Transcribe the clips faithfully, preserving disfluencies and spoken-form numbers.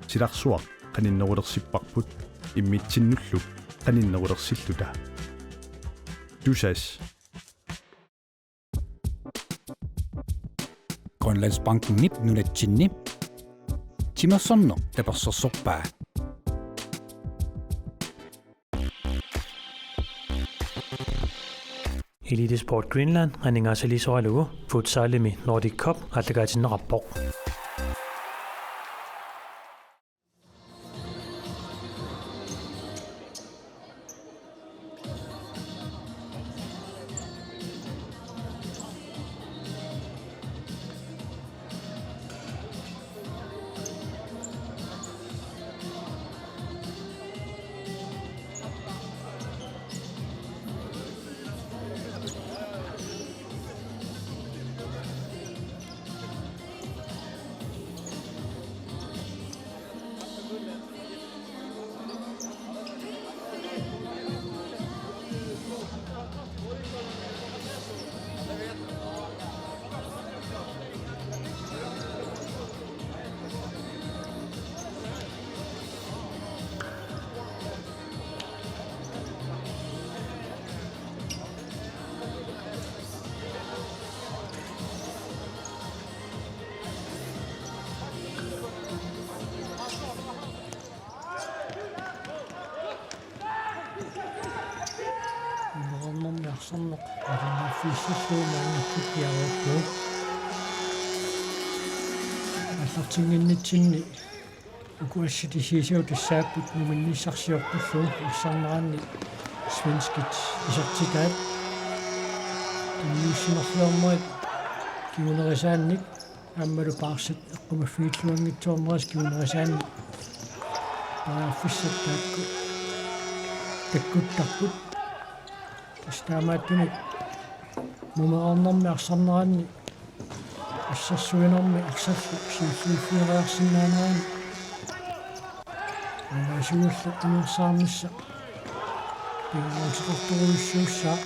silarsuaq qaninnerulersipparput immitsinnullu qaninnerulersilluta. Tusass. Grønlandsbankenip nunatsinni timersorneq tapersersorpaa. Elite Sport Greenland aningaasaliisoralugu futsalimi Nordic Cup aallakaatinneqarpoq. Umerornermi arsarneq alinnaaffigissallugu maannakkut piareerpoq. Aallartinnginnitsinni uku assit isigisavut tassaapput numinniissarsiorpullu arsarneranni svenskit isertitaat. Tunniussinerluarnerit kingunerisaannik aammalu paarsip eqqumaffigilluanngitsoornerisa kingunerisaannik periarfissat taakku takkuttarput. Tassa taamaattunik umerornermi arsarneranni assersuinermi arsallu siulliuffigeriarsinnaanerani aamma siulleq umersaarnissaq pingaaruteqartorujussuussaaq.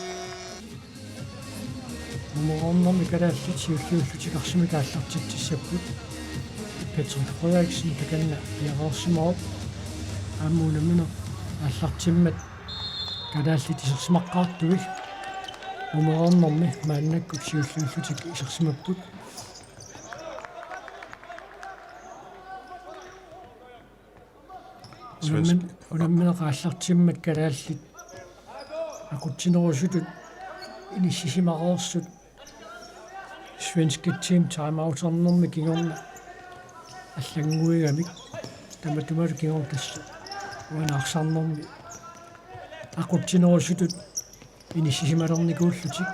Umerornermi kalaallit siulliullutik arsamik aallartitsissapput. Patrick Frederiksen takanna piareersimavoq. Aamma unammineq aallartimmat kalaallit isersimaqqaartui umerornermi maannakkut siulliullutik isersimapput. Svensk- Unammin-, unammineq aallartimmat kalaallit aqutsinerusutut inissisimareersut svenskit team timeouternermi kingorna allannguigamik tamatumalu kingorna tassa uani arsarnermi aqutsinerusutut inissisimalernikuullutik.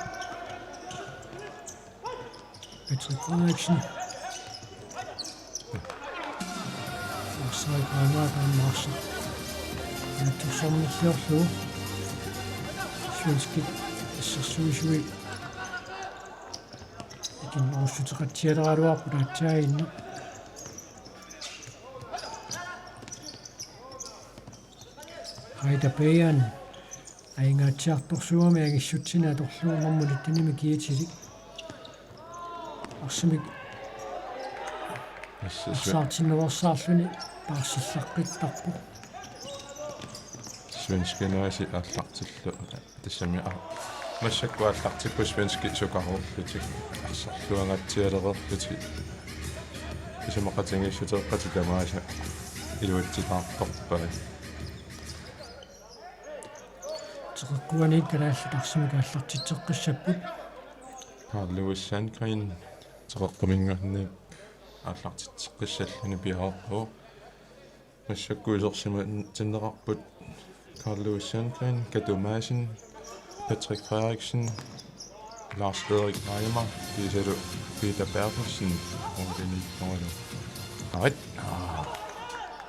Patrick Frederiksen. Arsaq aamma taamaarsaq. Naatsorsornerliorlugu. Svenskit assersuisui ikinnerussuteqatsialeraluarput aatsaannguaq. Heidi Bager. Aingaatsiartorsuugami angissutsini atorlugu nummer nittenimi kiitilik. Arsamik Yes, yes. Arsaartinnuarsaarluni paarsillaqqittarpoq. Svenskit aasiit aallartillugu. Tassami a-, massakkut aallartipput svenskit sukaruullutik. Arsarluangaatsialereerlutik. Isumaqatigiissuteeqqatik tamaasa iluatsitaartorpai. Teqeqquaniit kalaallit arsamik aallartitseqqissapput. Carl Lewis Sandgreen teqeqquminngaanniit aallartitseqqissalluni piareerpoq. Massakkut isersimatinneqarput Carl Lewis Sandgreen, Katu Madsen, Patrick Frederiksen, Lars Erik Reimer, kiisalu Peter Berthelsen, Ole Nick Noelo. Arit. Aa.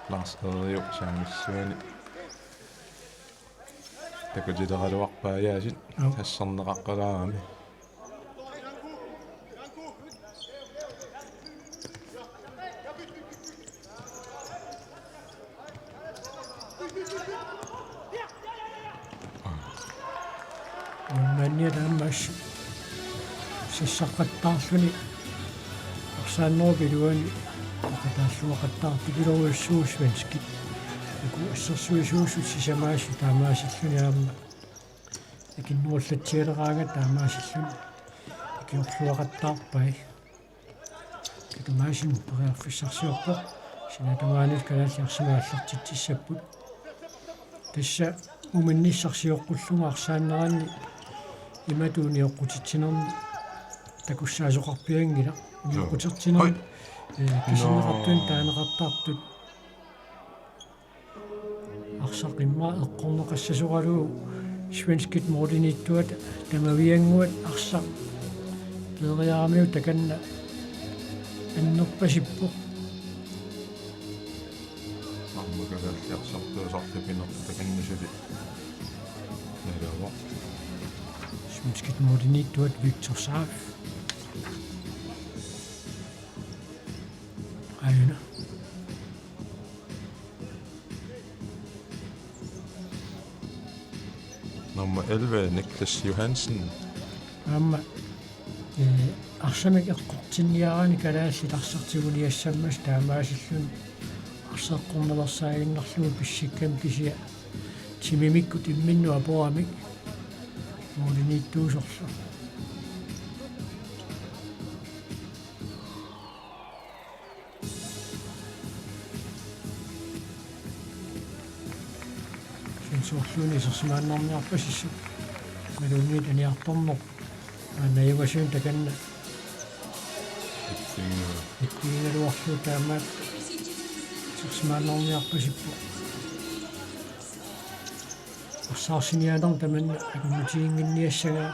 Lars Erik saamissuani. Takutileraluarpaa aasiit. Au. Sassarneqaqqalaarami. Unammineq taamaassuk sassaqqattaarluni arsaannerup iluani Taalluaqattaartupiloorujussuuvoq svenskit. Uku assersuisuusut sisamaasut taamaasilluni aamma. Ikinnerullatsialeraangat taamaasilluni ikiorluaqattaarpai. Katumaasini periarfissarsiorpoq. Sinaata tungaanut kalaallit arsamik aallartitsissapput. Tassa muminnissaq sioqqullugu arsaanneranni imatut unioqqutitsinerni takussaasoqarpianngilaq. Unioqqutertinerni, eh, kisinneqartuni taaneqartartut. Arsaq immaqa eqqorneqassasoralugu svenskit målimiittuata tamaviannguat arsaq peeriaramiuk takanna annerpasippoq. Aamma kalaallit arsartuusartut pinertut takanna suli nalavoq. Svenskit målimiittuat Victor Saaf. Aajuna. Nummer elleve, Niklas Johansen. Aamma, eh, arsamik eqqortinniaraanni kalaallit arsaq tiguniassammassuk taamaasilluni arsaq eqqorneqassaaginnarlugu pissikkamik kisianni timimikkut imminnut apuramik målimiittuusorlu. Sensorluunniit isersimaannarniarpasissut. Imaluunniit aniartorneq. Aana najugasunik takanna. Ittigigaluarlugu taamaattoq isersimaannarniarpasippoq. Arsaarsiniaanermut tamanna akunngutiginnginniassagaa.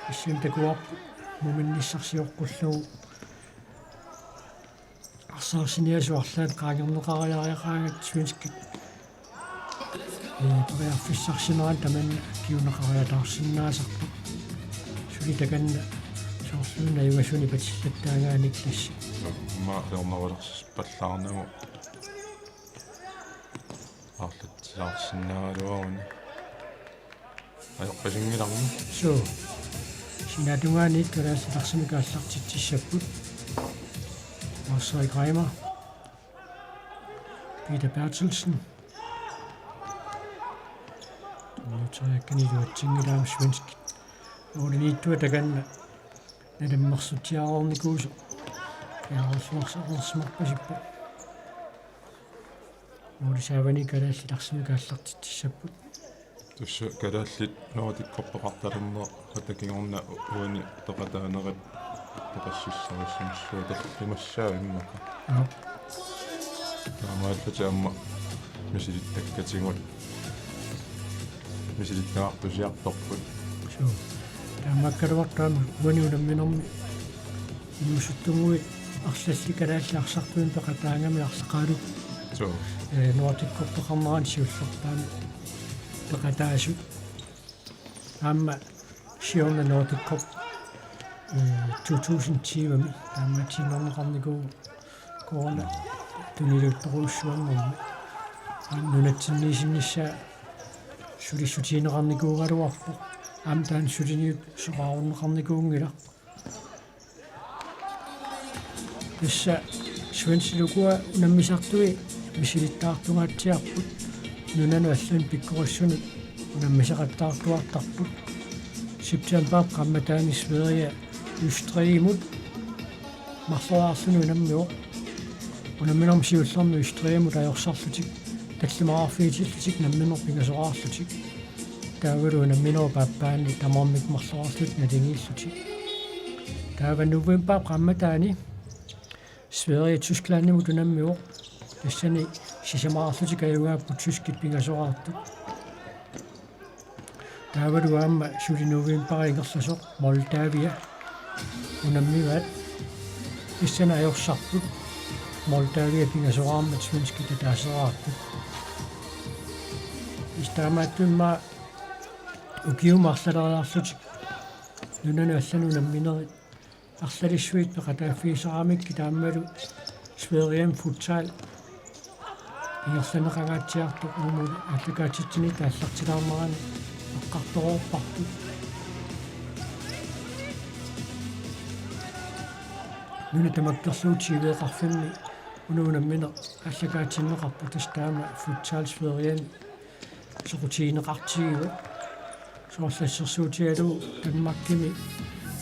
Tassani takuarput muminnissaq sioqqullugu arsaarsiniaasoq arlaat qaangerneqariariaqaangat svenskit, eh, periarfissarsinerani tamanna kinguneqariataarsinnaasarpoq. Suli takanna soorluuna najugasunik patillattaagaanni tassa. Aamma ajornerulersippallaarnagu aarlatsilaarsinnaagaluaruni. Ajoqisinngilarmi. Suu. Sinaatungaaniit kalaallit arsamik aallartitsissapput. Lars Erik Reimer. Peter Berthelsen. Nuteriakkani iluatsinngilaat svenskit. Målimiittuata takanna. Nalimmersutsiareernikuusoq. Piareersuarsiorsimarpasippoq. Målip saavani kalaallit arsamik aallartitsissapput. Tassa kalaallit Nordic Cup-eqartalerneqartut kingorna uani peqataanerat peqassassarissunissaa tallimassaaq immaqa. Aap. Taamaallaat aamma misilittakkatigut misilittagartusiartorput. Suu. Taamaakkaluartoq aamma uani unamminermi inuusuttunnguit arlallit kalaallit arsartuinnaq peqataagami arlaqaalu. Suu. Eh, Nordic Cup-eqarnerani siullerpaamik peqataasut. Aamma siorna Nordic Cup, eh, to tusind tyve-mi taamaatiinnarneqarnikuuvoq corona tuniluttorujussuanngormat. Aamma nunatsinniisinnissaa sulissutigineqarnikuugaluarpoq. Aamma taanna suliniut soraarunneqarnikuunngilaq. Tassa svenskit ukua unammisartui misilittaartungaatsiarput. Nunanut allanut pikkorissunut unammisaqattaartuartarput. Septemberip qaammataani Sverige Østrigimut marloriarluni unammivoq. Unamminermi siullermi Østrigimut ajorsarlutik tallimaarfigitillutik nammineq pingasoraarlutik. Taavalu unamminerup aappaani tamarmik marloriarlutik naligiillutik. Taava novemberip qaammataani Sverige Tysklandimut unammivoq. Tassani sisamaarlutik ajugaapput tyskit pingasoraartut. Taavalu aamma suli novembari ingerlasoq Moldavia unammivaat. Tassani ajorsarput Moldavia pingasoraarmat svenskit ataaseraartut. Tassa taamaattumik aamma ukiumut arlaleriarlutik nunanut allanut unamminerit arlalissuit peqataaffigisaramikkit aammalu Sverigemi futsal ingerlanneqangaatsiartoq uumuuna aallakaatitsinitsinni aallartilaarnerani eqqartoroorparput. Nuna tamakkerlugu T V-qarfimmi una unammineq aallakaatinneqarpoq, tassa taama Futsal Sverigemi soqutigineqartigivoq. Soorlu assersuutigalugu Danmarkimi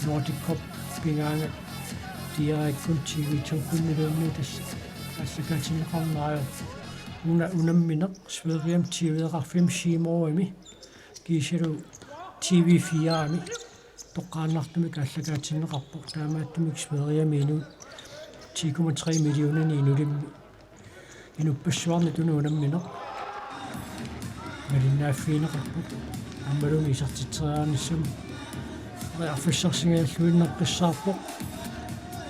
Nordic Cup pigaangat DR-ikkut TV to-kkunniluunniit tassa aallakaatinneqarneq ajorpoq. Una unammineq Sverigemi T V-qarfimmi C Moremi kiisalu T V fire-mi toqqaannartumik aallakaatinneqarpoq, taamaattumik Sverigemi inuit ti komma tre millioninit inulimmi inuppassuarnit una unammineq malinnaaffigineqarput. Aammaluunniit isertitseriarnissamut periarfissarsigalluinnaqqissaarpoq.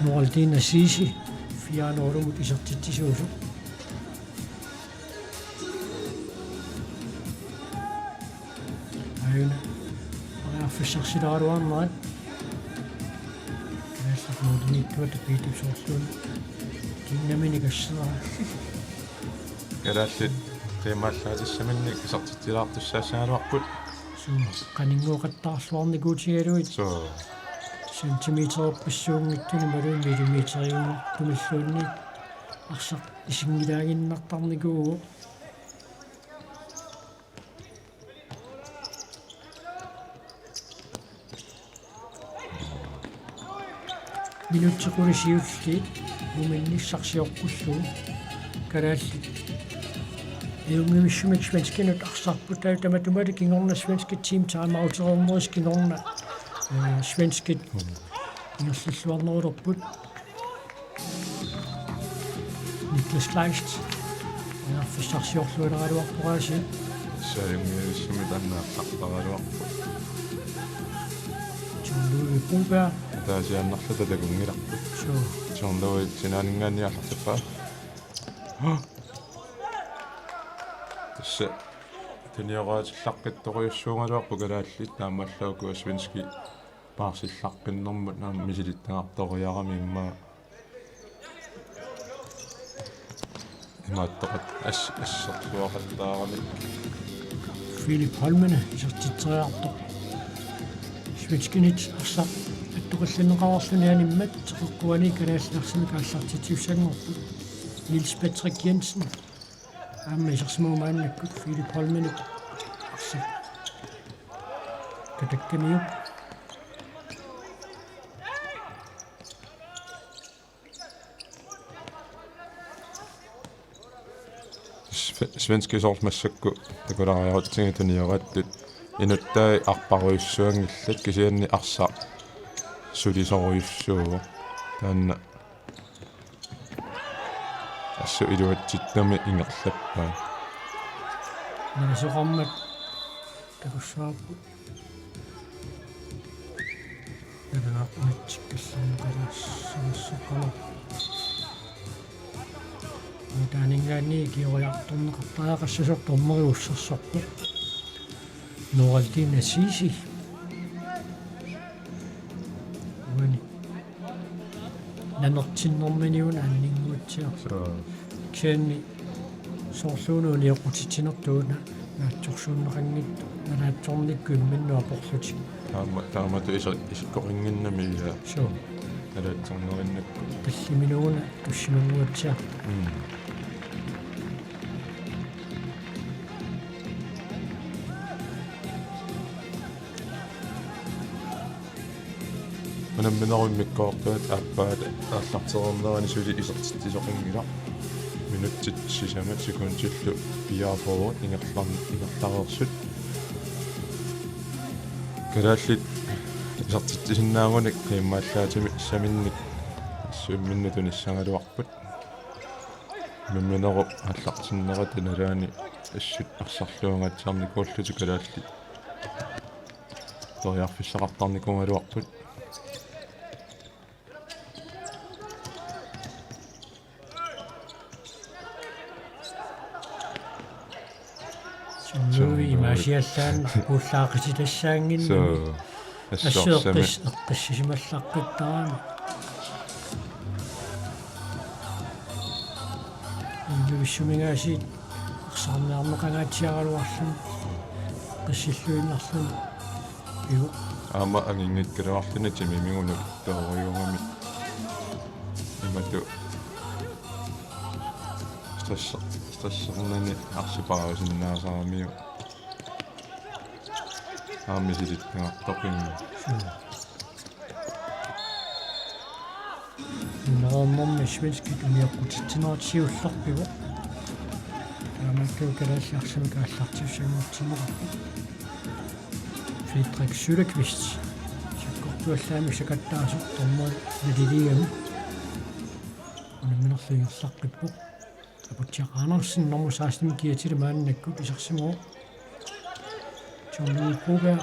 Nooraldin Azizi fire nul-imut isertitsisuusoq. Aajuna periarfissarsilaaraluarnerat. Kalaallit nuuliniittuata Piitip soorluuna kinnaminik asseraa. Kalaallit qiimmaallaatissaminnik isertitsilaartussaassaagaluarput. Suu, qaninnguuqattaarluarnikuutigalugit. Suu. Centimeterpassuunngitsunik imaluunniit millimeteriunnartumilluunniit arsaq isinngilaaginnartarnikuuvoq. Minutsit qulit siulliit muminnissarsioqqullugu kalaallit ajunngivissumik svenskinut arsarput, taava tamatumalu kingorna svenskit team timeoutereerneris kingorna, eh, svenskit ingerlalluarnerulerput. Niklas Kleist. Periarfissarsiorluaraluarpoq aasiit. Saajunngivissumik taanna arsartaraluarpoq. John Ludvig Broberg. Ataasiaannarluta takunngilarput. Suu. John Ludvig sinaaninngaanniit aallartippaa. Tassa tunioraatillaqqittorujussuugaluarput kalaallit, taamaallaat ukua svenskit paarsillaqqinnermut aamma misilittagartoriarami immaqa imaattoqat as-, assersuaqattaarami. Philip Holmene isertitseriartoq. Svenskinit arsaq attoqqinneqareerluni animmat teqeqquani kalaallit arsamik aallartitsissanngorput. Niels Patrick Jensen. Aamma isersimavoq maannakkut Philip Holmenip arsaq katakkamiuk. Sve-, svenskit soorlu massakkut takulaariarutsigit tuniorattut inuttai arparujussuanngillat, kisianni arsaq sulisorujussuuvoq. Taanna assut iluatsittumi ingerlappaat. Nerisoqarmat takussavarput. Nalunarpunitsikkallarneqalaassanersoqarmat. Taaninngaanniit ikioriartorneqartariaqassasoq dommeri ussersorpoq. Nooraldin Azizi. Uani. Nanertinnermini una anninnguatsiarpoq. Suu. Kisianni soorluuna unioqqutitsinertut una naatsorsuunneqanngitsoq, nalaatsornikkut imminnut aporlutik. Taama, taamatut iso-, isikkoqannginnami, ja. Suu. Nalaatsornerinnakkut. Talliminut una tussimannguatsiarpoq. Mm. Unamminerup immikkoortuata aappaata aallartereernerani suli isertitsisoqanngilaq. Minutsit sisamat sekundillu fireogfyrre ingerlar-, ingerlareersut. Kalaallit isertitsisinnaagunik qiimmaallaatissaminnik assut imminnut tunissagaluarput. Unamminerup aallartinnerata nalaani assut arsarluangaatsiarnikuullutik kalaallit periarfissaqartarnikuugaluarput. Summi imaasiallaannarpuullaaqisitassaaginnami. Suu. Assorsuaq eqqis-, eqqissisimallaqqittarami. Unnuvissumigaasiit arsaarniarneqangaatsiaraluarluni. Eqqissilluinnarluni. Iu. Aamma anginngikkaluarluni timimigunut tooriugami. Matu. Stresser-, stressernerani arsipaarusinnaasaramiuk. Aamma misilittagaq topping. Nunarumormi svenskit unioqqutitsinerat siullerpivoq. Taamaakkagut kalaallit arsamik aallartissanngortinneqarput. Fredrik Sylvekvist. Sakkortuallaamik sakattaasoq dommeri naliliigami. Unamminerlu ingerlaqqippoq. Aputsiaq Andersen nummer seksten kiatili maannakkut isersimavoq. John Louis Broberg.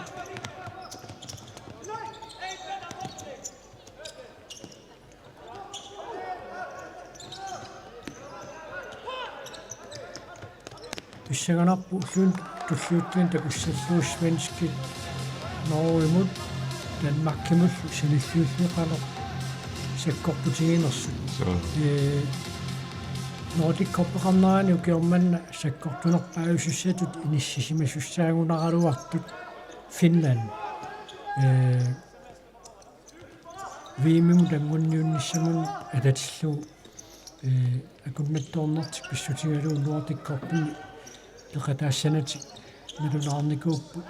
Pissanganarpoq ulluinnut tulliuttuinnut takussallugu svenskit Norgemut Danmarkimullu sanilliullugu qanoq sakkortutiginersut. Suu. Ee, Nordic Cup-eqarnerani ukioq manna sakkortunerpaajusussatut inissisimasussaangunaraluartut Finland. Ee, V M-imut anguniunnissamut atatillugu, ee, akunnattoornertik pissutigalugu Nordic Cup-imi peqataassanatik nalunaarnikuupput.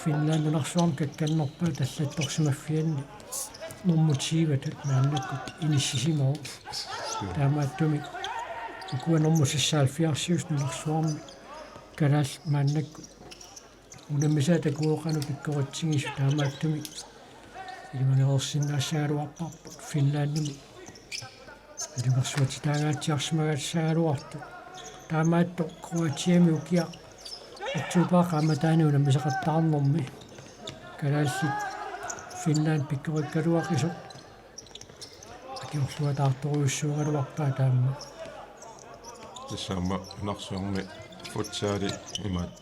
Finland nunarsuarmi kakkannerpaaq tallattorsimaffianni nummer tyve-ata maannakkut inissisimavoq. Taamaattumik ukua nummer seksoghalvfjerds nunarsuarmi kalaallit maannakkut unammisaat takuoqanut pikkoritsigisoq taamaattumik ilimagereersinnaassagaluarparput Finlandimi ilungersuatitaangaatsiarsimagassagaluartoq. Taamaattoq Kroatiami ukiaq oktobarip qaammataani unammisaqattaarnermi kalaallit Finland pikkorikkaluaqisoq akiorluataartorujussuugaluarpaa taama. Tassa aamma nunarsuarmi futsali imaat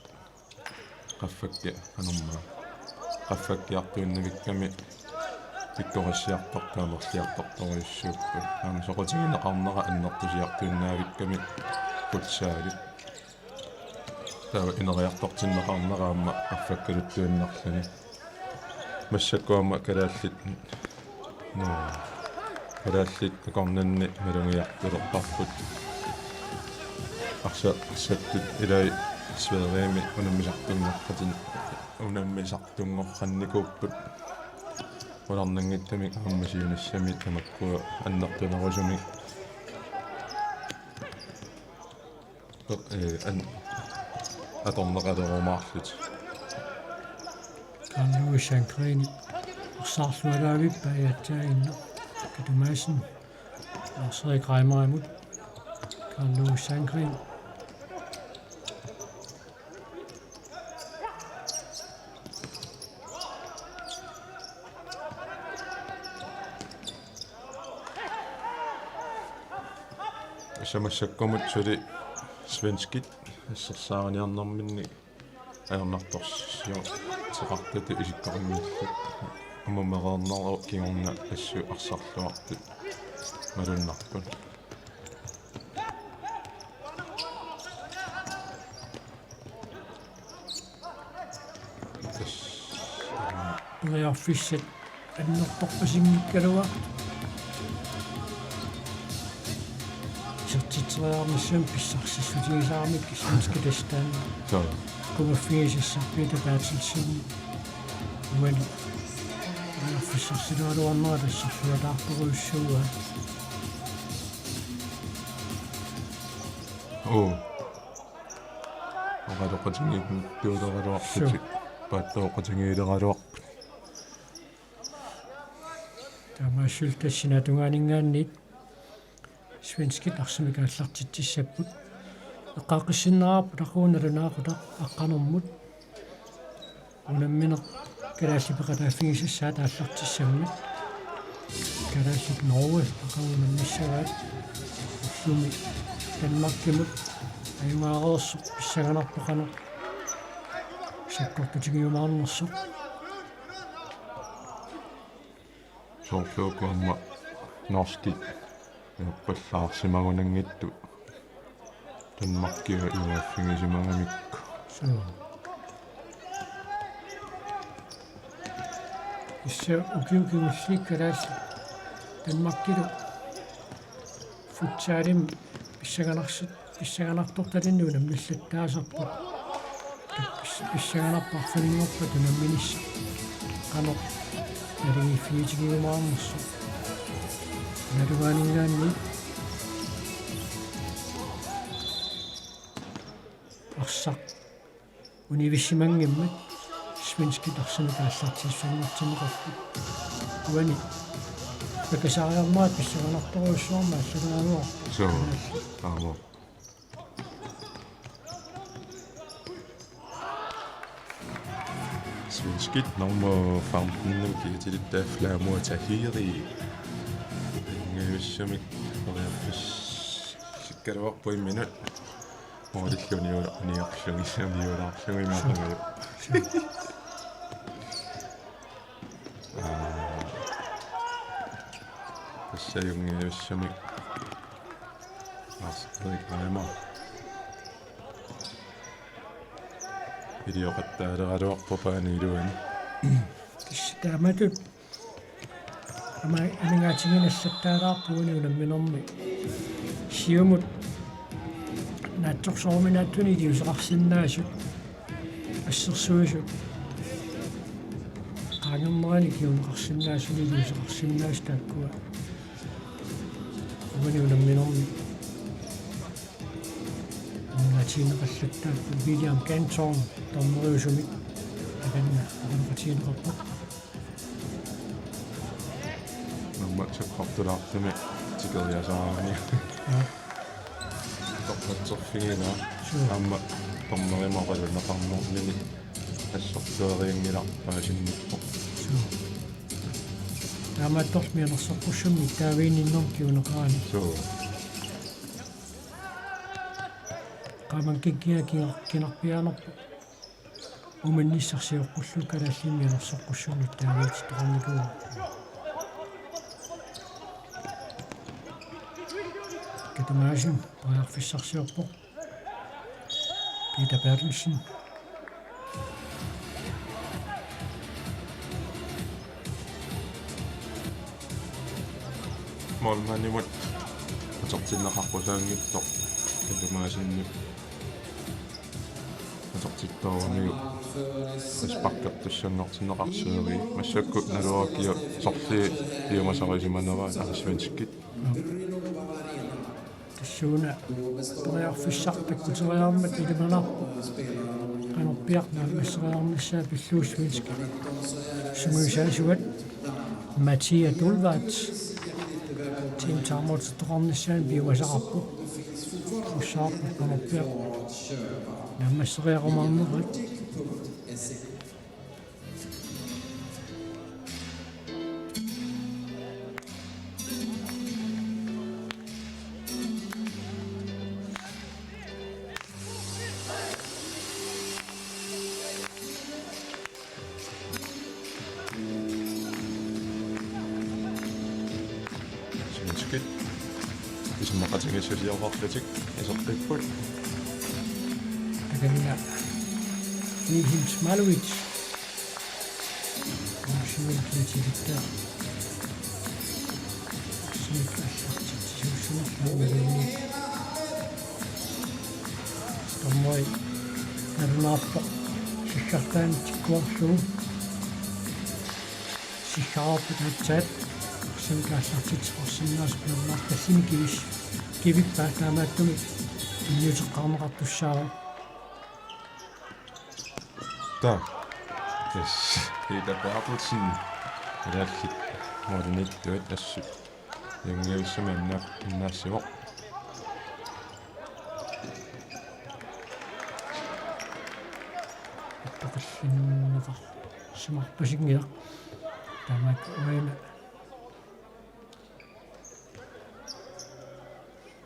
qaffakki anormaa. Qaffakkiartuinnavikkami pikkorissiartortut amerliartortorujussuupput. Aamma soqutigineqarnera annertusiartuinnavikkami futsali. Taava ineriartortinneqarnera aamma qaffakkaluttuinnarluni. Massakkut aamma kalaallit, nuu, kalaallit akornanni malugiartulerparput. Arsa-, arsattut ilai Sverigemi unammisartunngorpatin-, unammisartunngorannikuupput. Qularnanngitsumik aamma siunissami tamakkua annertunerusumik. Ee, an-, atorneqalerumaarlutik. Karl Louis Sandgreen. Arsaarlualaavippa ajatsaaginnaq. Katu Madsen. Lars-Erik Reimerimut. Karl Louis Sandgreen. Tassa massakkumut suli svenskit assersaariniarnerminni ajornartorsiuteqartutut isikkoqanngillat. Aamma meereernerup kingorna assut arsarluartut malunnarput. Periarfissat annertoorpasinngikkaluaq. Isertitseriarnissamut pissarsissutigisarami svenskit tassa taanna. Suu. Qumaffigisassarput Peter Berthelsen. Uani periarfissarsilaaraluarnera tassaluataartorujussuuaa. Oo. Oqaloqatigiittuuleraluarputit. Suu. Paattooqatigiileraluarput. Taamaasilluni tassani tungaaninngaanniit svenskit arsamik aallartitsissapput. Eqqaaqqissinneqarput aqagu nalunaaqutaq aqqanermut. Unammineq kalaallit peqataaffigisassaat aallartissammat. Kalaallit Norge aqagu unammissavaat. Ullumi Danmarkimut ajugaareersoq pissanganarpoq qanoq sakkortutigiumaarnersoq. Soorlu uku aamma norskit iorpallaarsimagunanngitsut Danmarkia iluaffigisimagamikku. Suu. Tassa ukiut kingulliit kalaallit Danmarkilu Futsalimi pissanganars-, pissanganartortalinnut unammilattaasarput. Pis-, pissanganarpoq arfininngorpat unamminissaq. Qanoq naligiiffigitigigumaarnersoq. Nalugaaninngaanniit arsaq univissimanngimmata svenskit arsamik aallartissanngortinneqarput. Uani pakasariarmat pissanganartorujussuarmik aallaraaruarput. Suu. Aamma. Svenskit nummer femten kiatilitta Flamur Tahiri. Ingiussumik periarfissikkaluarpoq imminut. Målillu unior-, uniorlugit, uniorlugit. Aa, tassa Ingiussumik. Lars Erik Reimer. Ilioqattaaleraluarpoq paani iluani. Tassa taamatut aamma amigaatigiinnallattaalaarpugut unamminermi. Siumut naatsorsoruminaatsuni iliuuseqarsinnaasut, assersuisut qaangernerani kinguneqarsinnaasuni iliuuseqarsinnaasut taakkua uani unamminermi amigaatigineqallattaapput. William Canton dommeriusumik takanna oqaloqatigineqarpoq. Aamma sakkortulaartumik tikeriasaarami. Aa. Torratserfigilaat. Suu. Aamma dommerimut oqalunneqarnermini assortuerinngilarpaasinnaavoq. Suu. Taamaattorli mianersoqqussummik taaviinninnermik kinguneqarani. Suu. Qaammat kikkiga kinar-, kinarpiaanerpoq. Uminnissaq sioqqullugu kalaallinut mianersoqqussummik taaviitittoqarnikuuvoq. Katumaasum periarfissarsiorpoq. Peter Bertelsen. Målmandimut atortinneqaqqusaanngitsoq Katumaasinni atortittooramiuk. Sparkertussanngortinneqarsimasoq massakkut naluara kiap sorliit piumasarisimaneraat aamma svenskit. Tassuuna periarfissaq takkuteriarmat ilimanarpoq. Qanorpiaq naammasseriarnissaa pillugu svenskit sungiusaasuat Mattia Dolvart. Team timeoutitoqarnissaanut piumasaqarpoq. Qussaarpoq qanorpiaq naammasseriarumaarnerat. Svenskit isumaqatigiissusioqarlutik iseqqipput. Takanna Wilhelm Smaluic. Uusimiit kiatilikka. Uusimiit allartitsisuussuarlugu. Dommeri nalunaarpoq. Sikkartaanut tikkuarlugu. Sikkaarput aatsaat. Uusimiit allartitsisuussuarsinnaasoq nalunaarpoq, tallini kivis-, kivippoq taamaattumik tunniuteqqaarneqartussaavoq. Taa. Yes. Peter Bertelsen. Ilaallit målimiittuat assut. Ingiussami anna-, annaassivoq. Toqillinneqarsimarpasinngilaq. Tamakku uanga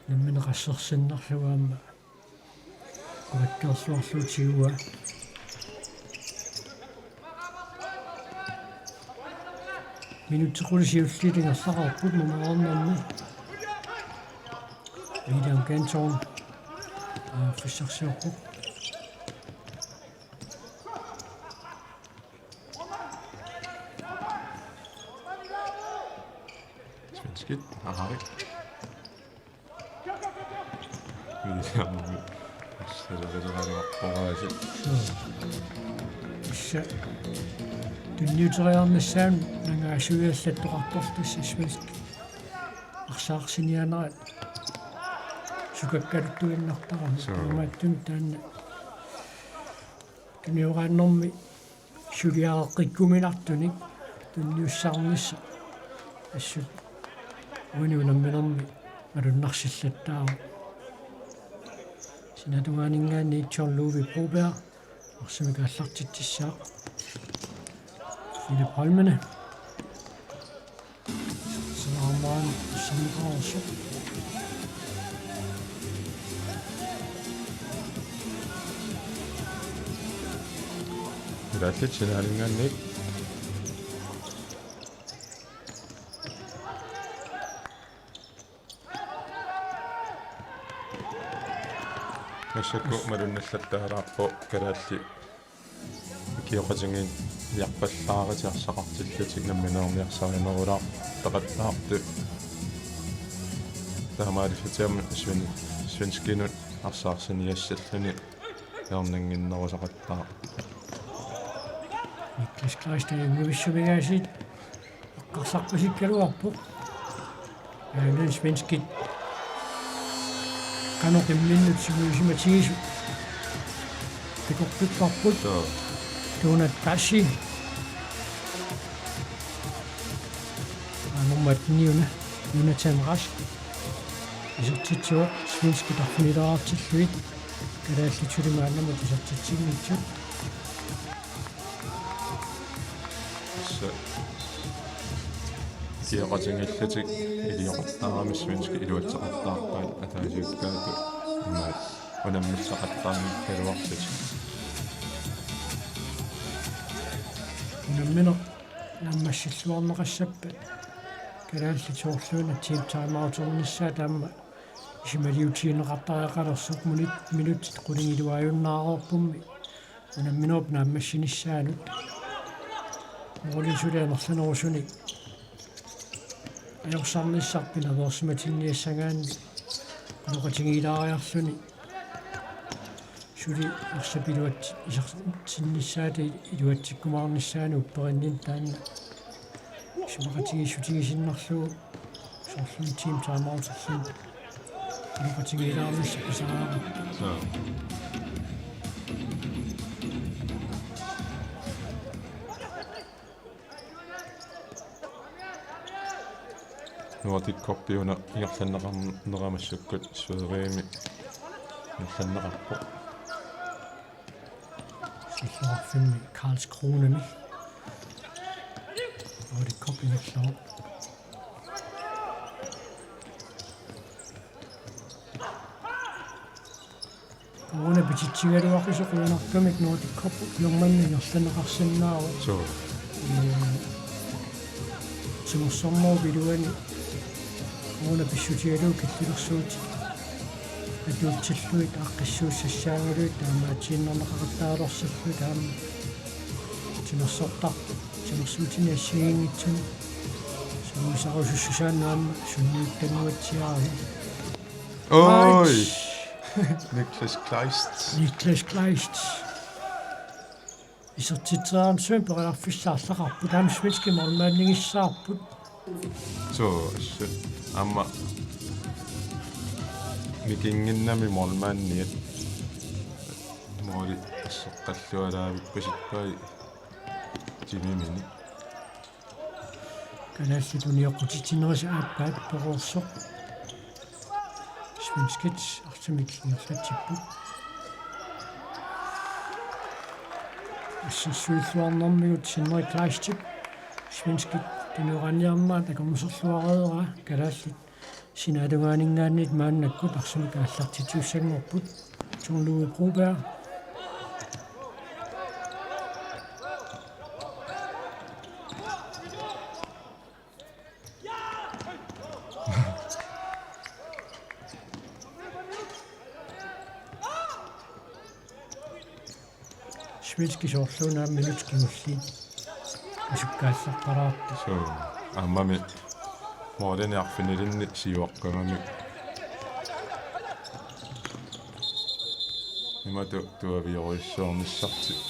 nammineq qassersinnarlugu aamma. Qulakkeerluarlugu tiguaa. Minutsit qulit siulliit ingerlaqaarput nummer arnanni. William Canton. Aa, periarfissarsiorpoq. Svenskit, Arik. Miisaammi. Assalerileqaluarporaasi. Issa. Tunniuteriarnissaanut nangaasuiallattoqartortut svenskit arsaarsinnaanerat sukakkaluttuinnartarami. Suu. Taamaattumik taanna tunioraannermi suliareqqikkuminartunik tunniussaarnissaq assut uani unamminermi malunnarsillattaarpoq. Sinaatungaaninngaanniit John Ludvig Broberg arsamik aallartitsissaaq. Philip Holmene. Sanaarmaan samqaarsoq. Kalaallit sinaaninngaanniit. Massakkut malunnallattaalaarpoq kalaallit ikioqatigiinniarpallaartut arsaqartillutik nammineerniarsarinerulaartaqattaartut. Taamaalissutigalugu sven-, svenskinut arsaarsinnaassalluni erninnginnerusaqattaaq. Niklas Kleist er en missumigaasiit. Eqqarsarpasikkaluarpoq. Aana svenskit. Qanoq imminnut sungiusimatigisut. Takoqqipparput. Suu. Donat Bassi. Aa, nummer niuna. Jonathan Rask. Isertitsivoq svenskit arfinilaartillugit. Kalaallit suli maannamut isertitsinngitsut. Tassa ikioqatigiillutik ilioqattaarami svenskit iluatseqattaarpaat ataasiakkaatut imaat unammillaqattaarnikkaluarlutik. Unammineq naammassilluarneqassappat kalaallit soorluuna team timeouternissaat aamma isumaliutigineqartariaqalersoq minut-, minutsit qulingiluaajunnaarpummi. Unamminerup naammassinissaanut. Måli suli amerlanerusunik ajorsarnissaq pinaveersimatinniassagaanni qanoqatigiilaariarluni. Suli arsap iluat-, isertinnissaata iluatsikkumaarnissaanut upperinninni taanna isumaqatigiissutigisinnarlugu soorlu team timeouterluni. Qanoqatigiilaarnissaq pisaraara. Suu. Nordic Cup-i una ingerlanneqarnera massakkut Sverigemi ingerlanneqarpoq. Illoqarfimmi Karlskronami Nordic Cup ingerlavoq. Corona pititsigaluaqisoq qujanartumik Nordic Cup ukiormanna ingerlanneqarsinnaavoq. Suu. Ee, timersornerup iluani corona pissutigalugu killilersuutit atuutsillugit aaqqissuussassaagaluit taamaatiinnarneqaqattaalersillugu taama timersortarpoq timersuutini assigiinngitsuni sungiusarusussusaannut aamma sunniuttannguatsiarami. Oj! Niklas Kleist. Niklas Kleist. Isertitseriarnissamut periarfissaq arlaqarpoq. Taama svenskit målmandigissaarput. Suu, assut. Aamma mikinnginnami målmandiat. Måli asseqqalluaraavippasippai timimini. Kalaallit unioqqutitsinerisa aappaat peroorsoq. Svenskit arsamik ingerlatsipput. Assersuilluarnermigut Henrik Kleistip svenskit tunioraanniarnerat akornuserluareeraa kalaallit sinaatungaaninngaanniit maannakkut arsamik aallartitsisussanngorput. John Ludvig Broberg. Svenskit soorluuna minutsit kingulliit asukkaallarpalaartut. Suu, aammami målini arfinilinni siuaqqamami. Imatut tuaviorujussuarnissartik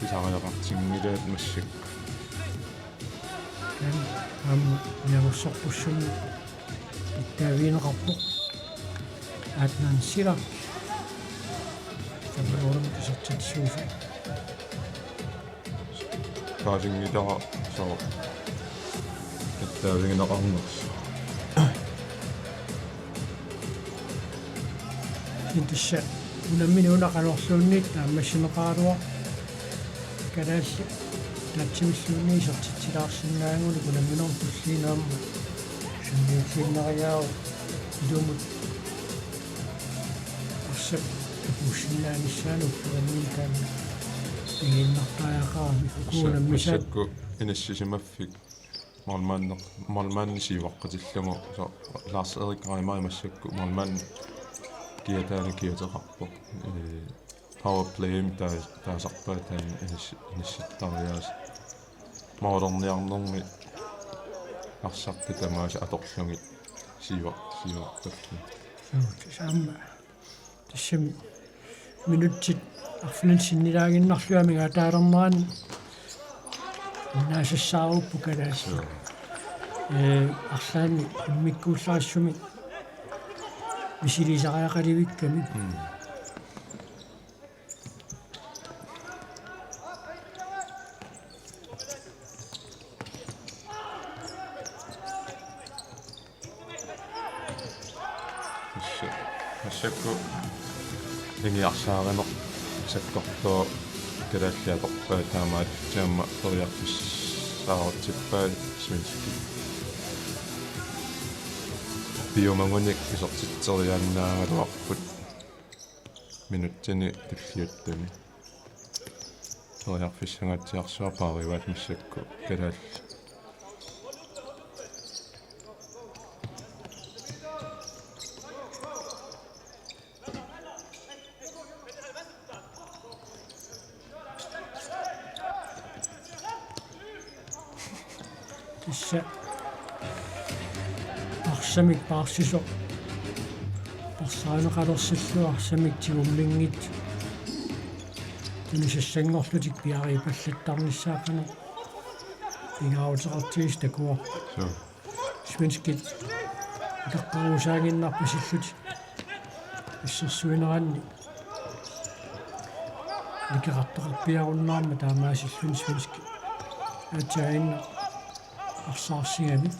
pisariaqartinngilaat massakkut. Taanna aamma niangersorpassuarnik ittaavigineqarpoq. Adnan Sirak. Tamarmik isertitsisuusoq. Paasinngilara sooq ittaavigineqarnersoq. Intussa unammineq una qanorluunniit naammassineqaraluarpoq. Kalaallit taatsimilluunniit isertitsilaarsinnaagunik unamminermi tulliini aamma sunniulliinnariaavoq ilumut arsap takuussinnaanissaanut uffernil taanna pigiinnartariaqarami. Uku unammisaat. Massakkut inissisimaffik målmandi, målmandi siuaqqatillugu, så Lars Erik Reimer massakkut målmandi kiataani kiateqarpoq. Ee, power play-mi taa-, taasarpaat taanna inis-, inissittariaaseq. Målerniarnermi arsartut tamaasa atorlugit siua-, siuaqqallugit. Suu, tassa aamma. Tassami minutsit arfineq-marlunnik sinnilaaginnarlugit amigaataalernerani innaasassaaruppoq kalaallit. Ee, arlaannik immikkuullarissumik misilisariaqalivikkami. Mm. Tassa massakkut ingiarsaarineq sakkortooq kalaallit atorpaat, taamaattumik aamma periarfissaarutippaat svenskit. Piumagunik isertitseriaannaagaluarput minutsini tulliuttuni. Periarfissangaatsiarsuaq paarivaat massakkut kalaallit. Tassa arsamik paarsisoq parsarineqalersillugu arsamik tigumminngitsoq tunisassanngorlutik piareerpallattarnissaat qanoq pingaaruteqartigisoq takuarput. Suu. Svenskit utaqqerusaaginnarpasillutik assersuineranni nikerartoqarpiarunnaarmat taamaasilluni svenskit aatsaannguaq arsaarsigamik.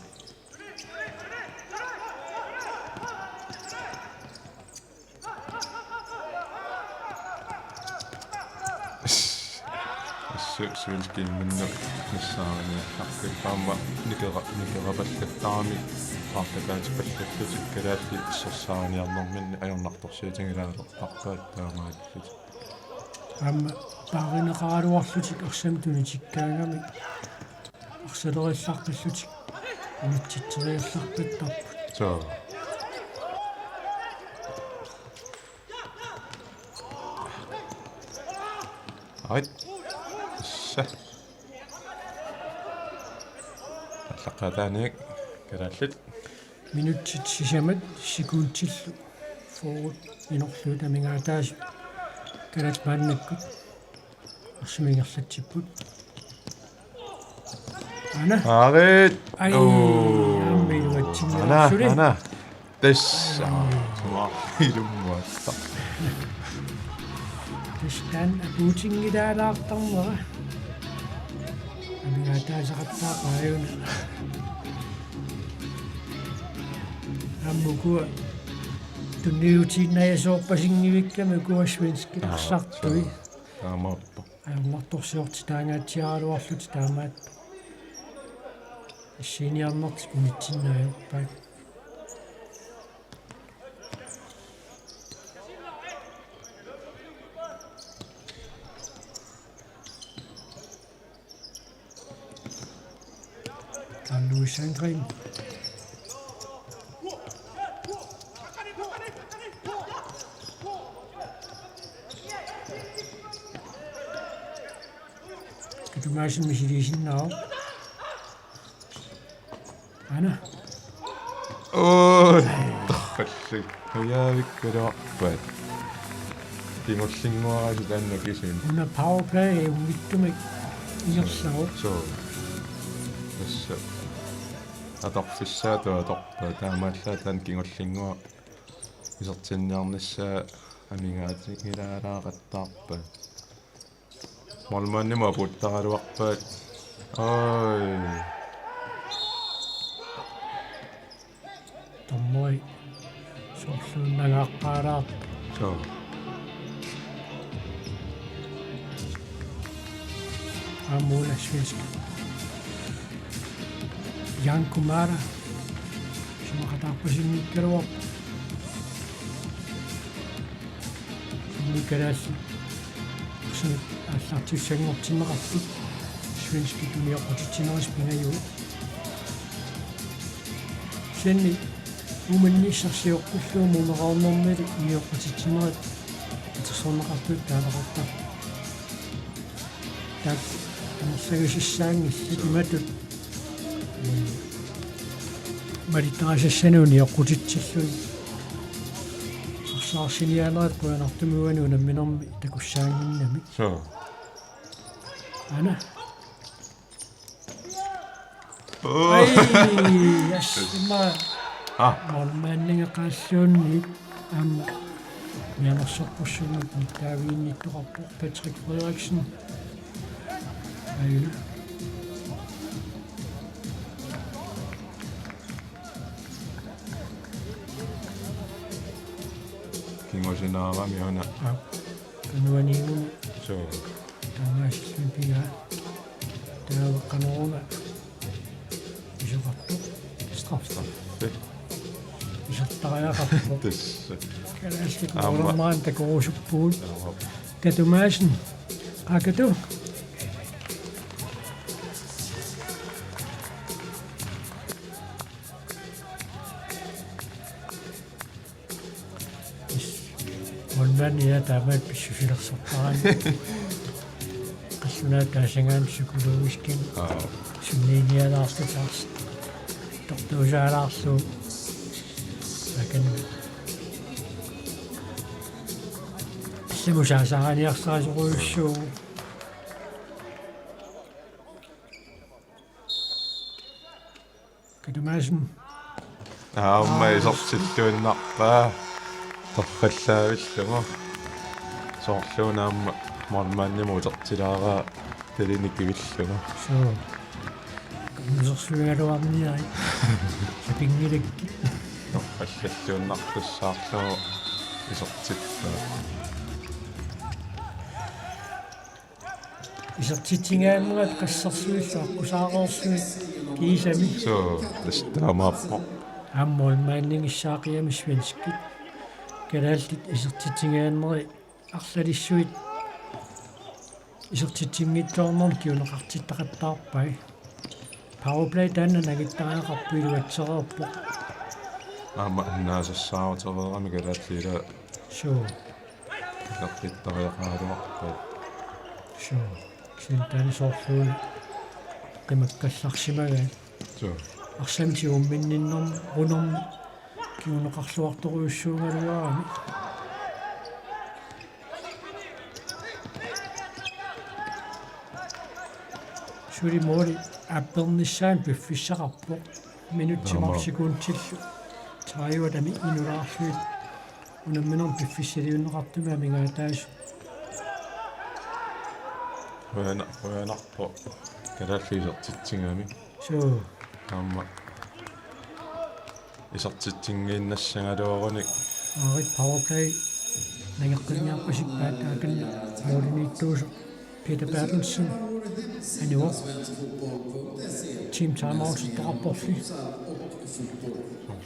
Assut svenskimminnut nassaariniartarput aamma nikera-, nikerapallattaramik paartakaatipallallutik kalaallit assersaariniarnerminni ajornartorsiutigilaalertarpaat taamaalillutik. Aamma paarineqaraluarlutik arsamik tunitikkaangamik arsalerillaqqillutik unitsitseriallarpattarput. Suu. Ait. Tassa. Allaqqaataaniit kalaallit. Minutsit sisamat sekundillu fyrre inorlugit amigaataasut kalaallit maannakkut arsamik ingerlatsipput. Aana. Aarit. Ai, oo, aamma iluatsinngilaq. Aana, suli. Aana. Tassa. Sumar ilummuatta. Tassa taanna apuutinngilaalaartarnera. Amigaataasaqattaaqaajuna. Aamma ukua tunniutiinnajasoorpasinngikkaluarput ukua svenskit. Aa, arsartui. Suu. Taamaappoq. Ajornartorsiortitaangaatsiaraluarlutik taamaattoq. Assiiniarnertik unitsinnaajuppaat. Louis Sandgren. Katumaasimi siliisinnaavoq. Aana. Oj. Qalli. Ujaavikkaluarpat. Kingullinnguarasi taanna kisimi. Una powerplay unngittumik ingerlavoq. Suu. Tassa. Atorfissaatut atorpaat. Taamaallaat taanna kingullinnguaq isertinniarnissaa amigaatigilaalaaqattaarpaat. Målmandimut apuuttaraluarpaat. Oj. Dommeri soorluunnangaaqqaalaarpoq. Suu. Aamma una svensk. Jan Kumara. Isumaqataarpasinngikkaluarpoq. Kalaallit arsamik aallartissanngortinneqartut svenskit unioqqutitsinerisa pingajuat. Kisianni Uuminnissaq sioqqullugu Uummeraarnermili unioqqutitsinerit atorsorneqartut taaleqartarput. Taakku amerlagisassaanngillat imatut. Malittarisassani unioqqutitsillugit. Arsaarsinnaanerat qujanartumik uani unamminermi takussaannginnami. Suu. Aana. Oj. Ai, yes, ma. Ah. Målmandiga qaalluunniit aamma mianersorpassuunniit nittaaviinnittoqarpoq Patrick Frederiksen. Aajuna. Kingusinaarami una. Aa. Kanuaniigun. Suu. Taamaasilluni pigaa. Taava qanoruna isoqartoq. Straffe. Straffe. Isertariaqarpoq. Tassa. Kalaallit aamma. Urammaan takorusuppugut. Aamma. Katu Madsen. Aa, Katu. Målmandia taamaat pissusilersortarami. Qallunaatut taassagaanni psykologiskimik. Aa. Sunniinialaartut taarsi. Tortuusaalaarlugu. Akan. Allamut saasaraniarsarisorujussuuvoq. Katu Madsen. Aamma. Aa. Isertilluinnarpaa. Torrallaavillugu. Soorluuna aamma målmandimut utertilaaraa talinik kivillugu. Suu. Kammusersuigaluarniarit. Sapinngilakkit. Torrallalluinnartussaarlugu isertippaa. Isertitsigaannerat qassersuillu aqqusaareersuit kiisami. Suu, tassa taamaappoq. Aamma målmandigissaaqigami svenskit. Kalaallit isertitsigaannerit arlalissuit isertitsinngitsoornermik kinguneqartittaqattaarpai. Powerplay taanna nangittariaqarpoq iluatsereerpoq. Aamma annaasassaarutigereerami kalaallit ilaa. Suu. Isertittariaqaraluarpaa. Suu. Kisianni taanna soorluuna qimakkallarsimagaat. Suu. Arsamik tigumminninnermi unermi kinguneqarluartorujussuugaluarami. Suli måli aappernissaanut piffissaqarpoq. Minutsit. Aamma. Marluk sekundillu. Tredive-tami inulaarlugit. Unamminermi piffissaliunneqartumi amigaataasut. Qujanaq-, qujanarpoq. Kalaallit isertitsigami. Suu. Aamma. Isertitsinnginnassagaluarunik. Aarit powerplay. Nangeqqinniarpasikkaat taakani målimiittuusoq. Peter Bertelsen. Anivoq. Team timeout-ittoqarporli.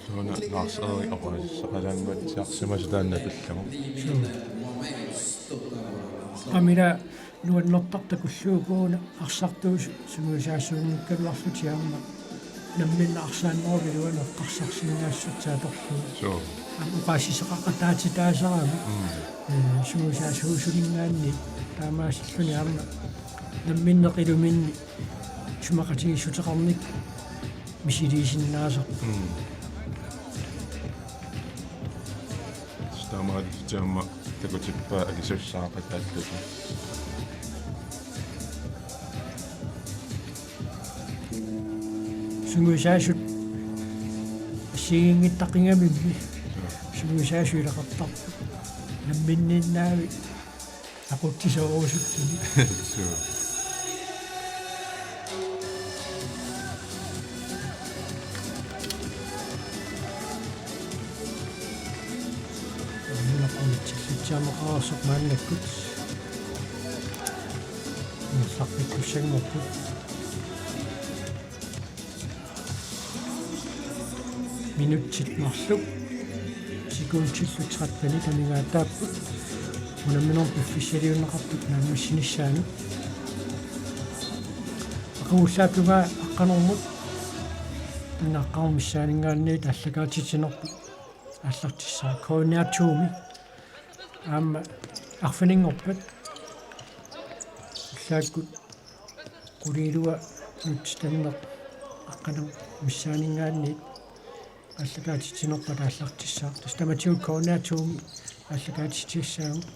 Soorluuna Lars Erik oqalussaqalaannguatsiarsimasoq taanna pillugu. Suu. Qamila nuannertartut takullugu una arsartuusut sungiusaasuunngikkaluarlutik aamma namminneq arsaannerup iluani eqqarsarsinnaassutsit atorlugu. Suu. Aamma oqaasissaqaqataatitaasarami. Mm. Ee, sungiusaasuusulinngaanniit taamaasilluni aamma namminneq iluminni isumaqatigiissuteqarnikkut misiliisinnaasarput. Mm. Taamaattumik aamma takutippaa akisussaaqataallutik. Sungiusaasut assigiinngitsuugamimmi. Sungiusaasut ilaqartarput. Namminniinnaavi aqutsisoorusuttunik. Suu. Aamma qulitsillutsiarneqareersoq maannakkut. Ingerlaqqikkussanngorput. Minutsit marluk sekundillu tretten amigaataapput unamminermi piffissaliunneqartut naammassinissaanut. Aqagullaap tungaa aqqanermut, aamma aqqaneq missaaninngaanniit aallakaatitsinerput aallartissaaq. K N R to-mi aamma arfininngorpat ullaakkut quliilua nutsitanneq aqqaneq missaaninngaanniit aallakaatitsinerput aallartissaaq. Tassa tamatigut K N R to-mi aallakaatitsissaagut.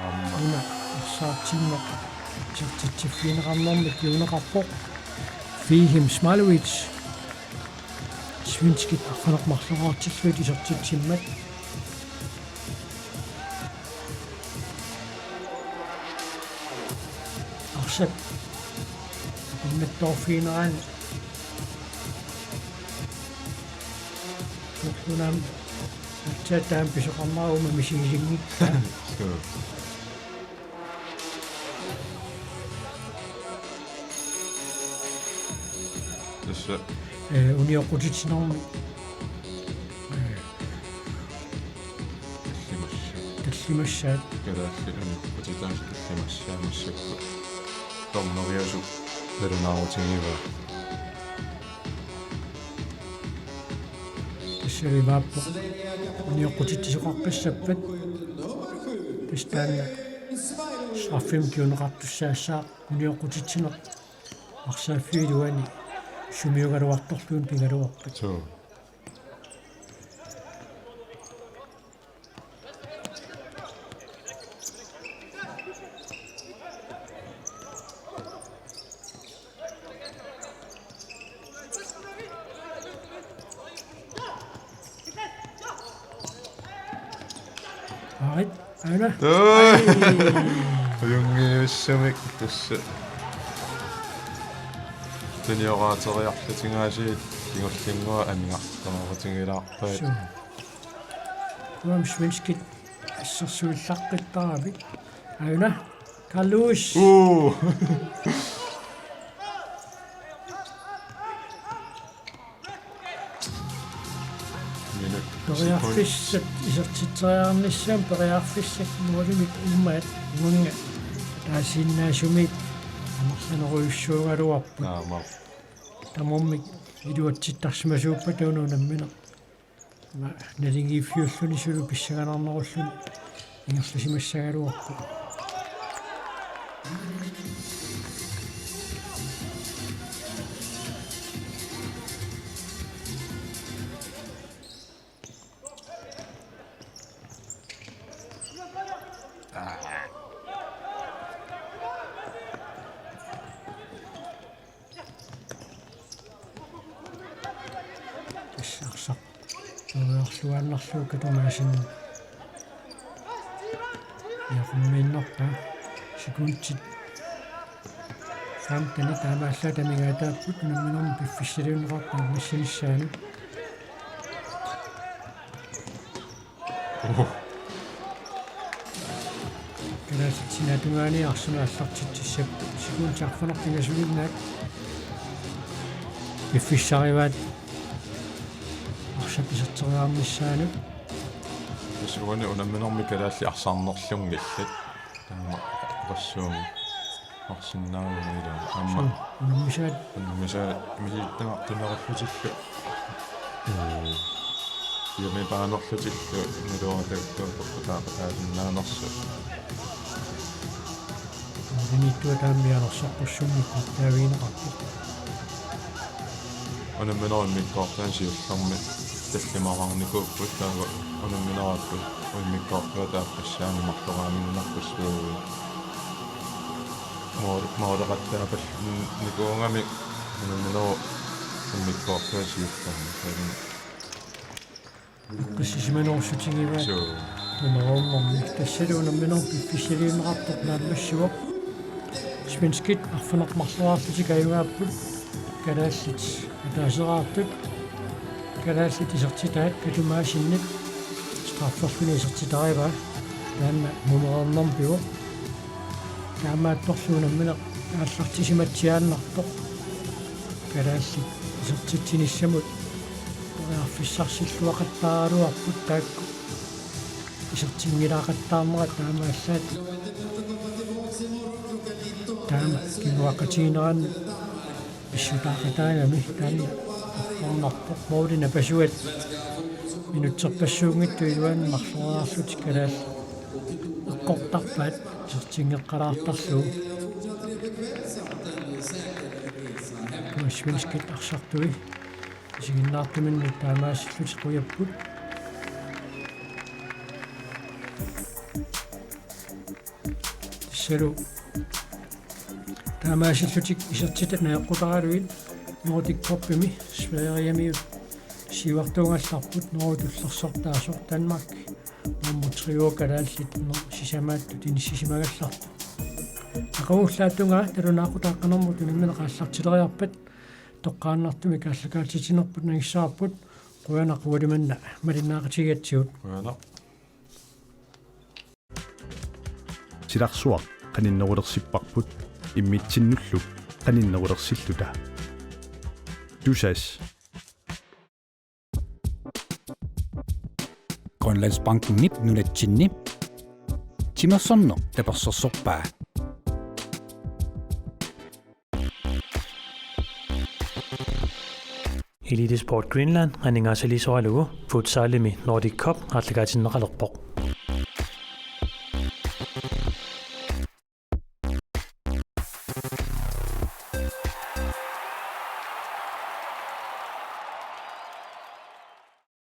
Aamma. Una arsaartinneq isertitsiffigineqarnermik kiuneqarpoq. Fihim Smailovic. Svenskit arfineq-marloraartillugit isertitsimmat. Arsaq. Immattoorfigineraani. Soorlunami aatsaat taama pisoqarnera uuma misigisinngikkaa. Suu. Tassa. Ee, unioqqutitsinermi. Ee. Tallimassaat. Tallimassaat. Kalaallit unioqqutitaasut tallimassaat massakkut. Torneriasu nalunaarutigivaa. Tassami imaappoq. Unioqqutitsisoqaqqissappat. Tassa taanna straffimik kiuneqartussaassaaq unioqqutitsineq. Arsaaffiup iluani sumiugaluartorluunniit pigaluarpat. Suu. Aarit, aana. Oi. Ai. Ajunngitsumik tassa. Tuniorateriarlutik aasiit kingullinnguaq amigartorutigilaapput. Suu. Uanga svenskit assersuillaqqittaravit. Aana. Carlos. Uu. Minut. Periarfissat isertitseriarnissaat periarfissat nuulimik uummaat uanga taasiinnaasumik amerlanerujussuugaluarput. Aamma. Tamarmik iluatsittarsimasuuppata una unammineq. Ma-, naligiiffiulluni suli pissanganarnerulluni ingerlasimassagaluarpoq. Tassa arsaq. Tuujarluaannarlugu katumaasin. Iaqummiinnarpaa. Sekundit. Femten taamaallaat amigaataapput unamminermi piffissaliunneqartut naammassinissaanut. Oho. Kalaallit sinaata tungaani arsamik aallartitsissapput sekundit arfineq-pingasuinnaat piffissarivaat arsap iserteriarnissaanut. Tassa uani unamminermi kalaallit arsaarnerlunngillat. Taama oqassuunga. Arsinnaavunga ilaa. Aamma. Suu, unammisaat. Unammisaat misilittagaq tunerullutillu. Ee, iumipaanerlutillu naluara taakku peqqutaaqataasinnaanersut. Unammisaat taammi anersoqqussummik taavigineqarpoq. Unamminerup immikkoortuani siullermi tallimararnikuupput, taava unamminerup immikkoortua taava tassani marloraangiinnarpassuugut. Moor-, mooreqattaapallannikuugamik unamminerup immikkoortua siullermi. Eqqissisimanngorsiutigivaat. Joo. Tumaruummermi tassalu unamminerup piffissaliunneqartoq naammassivoq. Svenskit arfineq-marloraarlutik ajugaapput. Kalaallit ataaseraartut. Kalaallit isertitaat Katumaasinnip strafferluni isertitarivaa. Taanna mumereernermi pivoq. Taamaattorli unammineq aallartisimatsiaannartoq. Kalaallit isertitsinissamut periarfissarsilluaqattaaraluarput taakku isertinngilaaqattaarnerat taamaallaat. Taama kinguaqqatigineranni pissutaaqataagami taanna eqqornarpoq. Moorina pasuat minutserpassuunngitsut iluanni marloriarlutik kalaallit eqqortarpaat isertinngeqqalaartarlugu. Svenskit arsartui isiginnaartuminnut taamaasillutik qujapput. Tassalu taamaasillutik isertitat najoqqutaralugit Nordic Cupimi Sverigemiut siuartuugallarput Norge tullersortaasoq, Danmark nummer tre-uo, kalaallit nummer sisamaattut inissisimagallartut. Aqagullaattungaa talunaaqutaaqqanermut unammineq aallartileriarpat toqqaannartumik aallakaatitsinerput nangissavarput. Qujanaq ualimanna malinnaaqatigigatsigut. Qujanaq. Silarsuaq qaninnerulersipparput immitsinnullu qaninnerulersilluta. Tusass. Grønlandsbankenip nunatsinni timersorneq tapersersorpaa. Elite Sport Greenland aningaasaliisoralugu futsalimi Nordic Cup aallakaatinneqalerpoq.